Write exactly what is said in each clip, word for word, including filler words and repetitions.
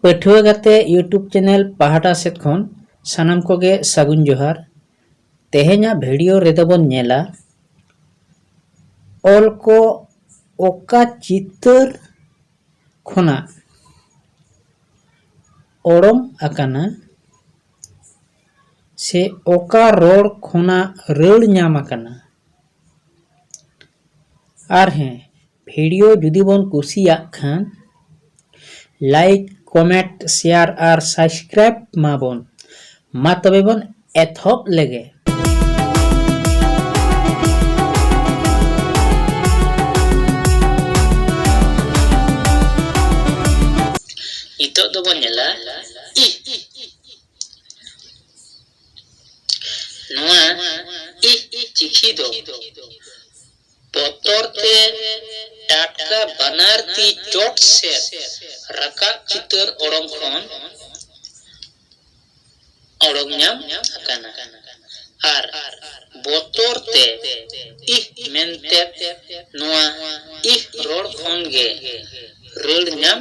ᱯᱟᱹᱴᱷᱩᱣᱟᱹ ᱜᱟᱛᱮ YouTube channel ᱯᱟᱦᱴᱟ ᱥᱮᱫ ᱠᱷᱚᱱ ᱥᱟᱱᱟᱢ ᱠᱚᱜᱮ ᱥᱟᱹᱜᱩᱱ ᱡᱚᱦᱟᱨ᱾ ᱛᱮᱦᱮᱧᱟᱜ video ᱨᱮᱫᱚ ᱵᱚᱱ ᱧᱮᱞᱟ, ᱚᱞ ᱠᱚ ᱚᱠᱟ ᱪᱤᱛᱟᱹᱨ ᱠᱷᱚᱱᱟᱜ ᱚᱲᱚᱝ ᱟᱠᱟᱱᱟ ᱥᱮ ᱚᱠᱟ ᱨᱚᱲ ᱠᱷᱚᱱᱟᱜ ᱨᱟᱹᱲ ᱧᱟᱢ ᱟᱠᱟᱱᱟ᱾ ᱟᱨ ᱦᱮᱸ, video ᱡᱩᱫᱤ ᱵᱚᱱ ᱠᱩᱥᱤᱭᱟᱜ ᱠᱷᱟᱱ like, comment, share ᱟᱨ subscribe ᱢᱟᱵᱚᱱ᱾ ᱢᱟ ᱛᱚᱵᱮ ᱵᱚᱱ ᱮᱛᱚᱦᱚᱵ ᱞᱮᱜᱮ᱾ ᱱᱤᱛᱚᱜ ᱫᱚᱵᱚᱱ ᱧᱮᱞᱟ ᱤᱦ᱾ ᱱᱚᱣᱟ ᱤᱦ ᱪᱤᱠᱷᱤ ᱫᱚ ᱵᱚᱛᱚᱨ ᱛᱮ ᱴᱟᱴᱠᱟ ᱵᱟᱱᱟᱨ ᱛᱤ ᱪᱚᱴ ᱥᱮᱫ ᱨᱟᱠᱟᱵ ᱪᱤᱛᱟᱹᱨ ᱚᱲᱚᱝ ᱠᱷᱚᱱ ᱚᱲᱚᱝ ᱧᱟᱢ ᱟᱠᱟᱱᱟ᱾ ᱟᱨ ᱵᱚᱛᱚᱨ ᱛᱮ ᱤᱦ ᱢᱮᱱᱛᱮ ᱱᱚᱣᱟ ᱤᱦ ᱨᱚᱲ ᱠᱷᱚᱱ ᱜᱮ ᱨᱟᱹᱲ ᱧᱟᱢ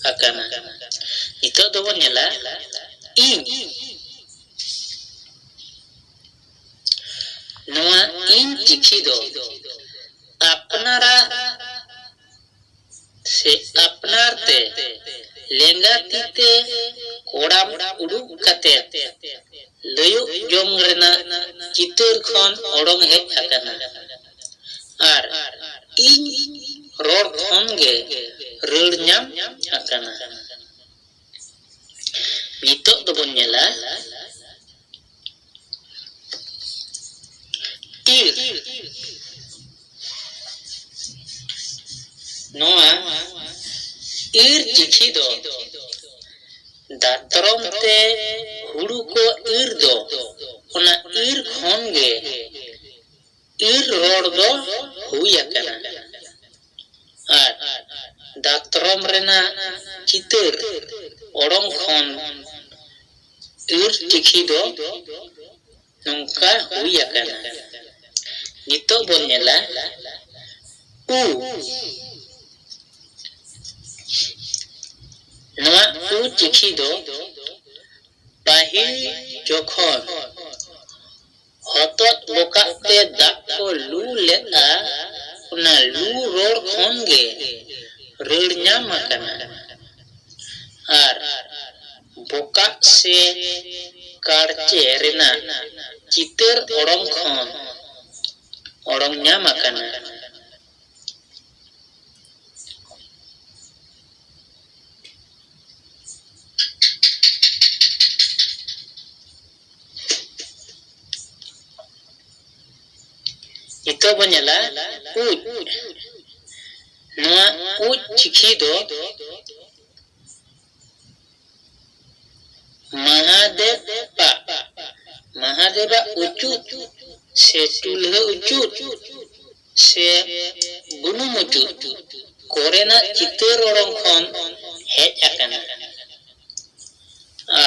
ᱟᱠᱟᱱᱟ᱾ ᱱᱤᱛᱚᱜ ᱫᱚᱵᱚᱱ ᱧᱮᱞᱟ ᱤᱧ᱾ ᱱᱚᱣᱟ ᱤᱧ ᱪᱤᱠᱷᱤ ᱫᱚ ᱟᱯᱱᱟᱨᱟᱜ ᱥᱮ ᱟᱯᱱᱟᱨ ᱛᱮ ᱞᱮᱸᱜᱟ ᱛᱤ ᱛᱮ ᱠᱚᱲᱟᱢ ᱩᱰᱩᱠ ᱠᱟᱛᱮ ᱞᱟᱹᱭᱚᱜ ᱡᱚᱝ ᱨᱮᱱᱟᱜ ᱪᱤᱛᱟᱹᱨ ᱠᱷᱚᱱ ᱚᱰᱚᱝ ᱦᱮᱡ ᱟᱠᱟᱱᱟ᱾ ᱟᱨ ᱤᱧ ᱨᱚᱲ ᱠᱷᱚᱱ ᱜᱮ ᱨᱟᱹᱲ ᱧᱟᱢ ᱟᱠᱟᱱᱟ᱾ ᱱᱤᱛᱚᱜ ᱫᱚᱵᱚᱱ ᱧᱮᱞᱟ ᱤᱨ᱾ ᱱᱚᱣᱟ ᱤᱨ ᱪᱤᱴᱷᱤ ᱫᱚ ᱫᱟᱛᱨᱚᱢ ᱛᱮ ᱦᱩᱲᱩ ᱠᱚ ᱤᱨ ᱫᱚ, ᱚᱱᱟ ᱤᱨ ᱠᱷᱚᱱ ᱜᱮ ᱤᱨ ᱨᱚᱲ ᱫᱚ ᱦᱩᱭ ᱟᱠᱟᱱᱟ᱾ ᱟᱨ ᱫᱟᱛᱨᱚᱢ ᱨᱮᱱᱟᱜ ᱪᱤᱛᱟᱹᱨ ᱚᱲᱚᱝ ᱠᱷᱚᱱ ᱤᱨ ᱪᱤᱴᱷᱤ ᱫᱚ ᱱᱚᱝᱠᱟ ᱦᱩᱭ ᱟᱠᱟᱱᱟ᱾ ᱱᱤᱛᱚᱜ ᱵᱚᱱ ᱧᱮᱞᱟ ᱩ᱾ ᱱᱚᱣᱟ ᱩ ᱪᱤᱠᱷᱤ ᱫᱚ ᱯᱟᱹᱦᱤᱞ ᱡᱚᱠᱷᱚᱱ ᱦᱚᱛᱚᱫ ᱵᱚᱠᱟᱜ ᱛᱮ ᱫᱟᱜ ᱠᱚ ᱞᱩ ᱞᱮᱫᱼᱟ, ᱚᱱᱟ ᱞᱩ ᱨᱚᱲ ᱠᱷᱚᱱ ᱜᱮ ᱨᱟᱹᱲ ᱧᱟᱢ ᱟᱠᱟᱱᱟ᱾ ᱟᱨ ᱵᱚᱠᱟᱜ ᱥᱮ ᱠᱟᱲᱪᱮ ᱨᱮᱱᱟᱜ ᱪᱤᱛᱟᱹᱨ ᱚᱲᱚᱝ ᱠᱷᱚᱱ ᱚᱲᱚᱝ ᱧᱟᱢ ᱟᱠᱟᱱᱟ᱾ ᱱᱤᱛᱚᱜ ᱵᱚᱱ ᱧᱮᱞᱟ ᱩᱡ᱾ ᱱᱚᱣᱟ ᱩᱡ ᱪᱤᱠᱷᱤ ᱫᱚ ᱢᱟᱦᱟᱫᱮᱵᱟᱜ, ᱢᱟᱦᱟᱫᱮᱵᱟᱜ ᱩᱪᱩᱫ ᱥᱮ ᱪᱩᱞᱦᱟᱹ ᱩᱪᱩᱫ ᱥᱮ ᱵᱩᱱᱩᱢ ᱩᱪᱩᱫ ᱠᱚᱨᱮᱱᱟᱜ ᱪᱤᱛᱟᱹᱨ ᱚᱲᱚᱝ ᱠᱷᱚᱱ ᱦᱮᱡ ᱟᱠᱟᱱᱟ᱾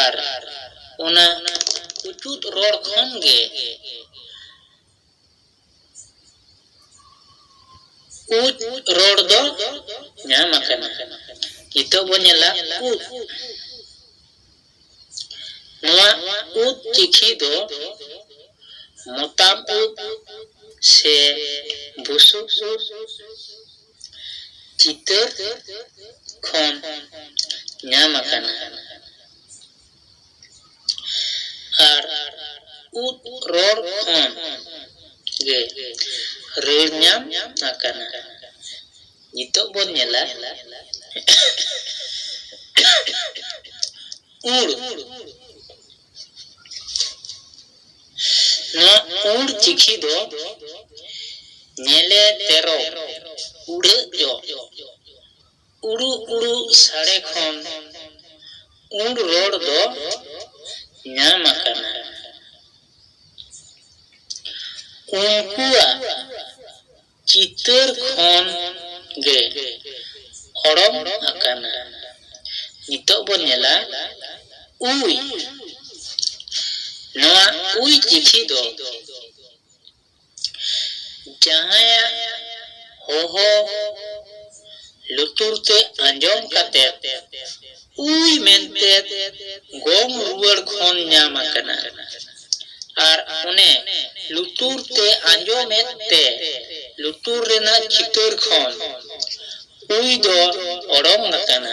ᱟᱨ ᱚᱱᱟ ᱩᱪᱩᱫ ᱨᱚᱲ ᱠᱷᱚᱱ ᱜᱮ ᱩᱫ ᱨᱚᱲ ᱫᱚ ᱧᱟᱢ ᱟᱠᱟᱱᱟ᱾ ᱱᱤᱛᱚᱜ ᱵᱚᱱ ᱧᱮᱞᱟ ᱩᱫ᱾ ᱱᱚᱣᱟ ᱩᱫ ᱪᱤᱠᱷᱤ ᱫᱚ ᱢᱚᱛᱟᱢ ᱩᱫ ᱥᱮ ᱵᱩᱥᱩᱵ ᱩᱫ ᱪᱤᱛᱟᱹᱨ ᱠᱷᱚᱱ ᱧᱟᱢ ᱟᱠᱟᱱᱟ᱾ ᱟᱨ ᱩᱫ ᱨᱚᱲ ᱠᱷᱚᱱ ᱜᱮ ᱨᱟᱹᱲ ᱧᱟᱢ ᱟᱠᱟᱱᱟ᱾ ᱱᱤᱛᱚᱜ ᱵᱚᱱ ᱧᱮᱞᱟ ᱩᱲ᱾ ᱱᱚᱣᱟ ᱩᱲ ᱪᱤᱠᱷᱤ ᱫᱚ ᱧᱮᱞᱮ ᱛᱮᱨᱚ ᱩᱲᱟᱹᱜ ᱡᱚᱜ ᱩᱲᱩ ᱩᱲᱩ ᱥᱟᱰᱮ ᱠᱷᱚᱱ ᱩᱲ ᱨᱚᱲ ᱫᱚ ᱧᱟᱢ ᱟᱠᱟᱱᱟ᱾ ᱩᱱᱠᱩᱣᱟᱜ ᱪᱤᱛᱟᱹᱨ ᱠᱷᱚᱱ ᱜᱮ ᱚᱲᱚᱝ ᱟᱠᱟᱱᱟ᱾ ᱱᱤᱛᱚᱜ ᱵᱚᱱ ᱧᱮᱞᱟ ᱩᱭ᱾ ᱱᱚᱣᱟ ᱩᱭ ᱪᱤᱠᱷᱤ ᱫᱚ ᱡᱟᱦᱟᱸᱭᱟᱜ ᱦᱚᱦᱚ ᱞᱩᱛᱩᱨ ᱛᱮ ᱟᱸᱡᱚᱢ ᱠᱟᱛᱮ ᱩᱭ ᱢᱮᱱᱛᱮ ᱜᱚᱝ ᱨᱩᱣᱟᱹᱲ ᱠᱷᱚᱱ ᱧᱟᱢ ᱟᱠᱟᱱᱟ᱾ ᱟᱨ ᱚᱱᱮ ᱞᱩᱛᱩᱨ ᱛᱮ ᱟᱸᱡᱚᱢᱮᱫ ᱛᱮ ᱞᱩᱛᱩᱨ ᱨᱮᱱᱟᱜ ᱪᱤᱛᱟᱹᱨ ᱠᱷᱚᱱ ᱩᱭ ᱫᱚ ᱚᱰᱚᱝ ᱟᱠᱟᱱᱟ᱾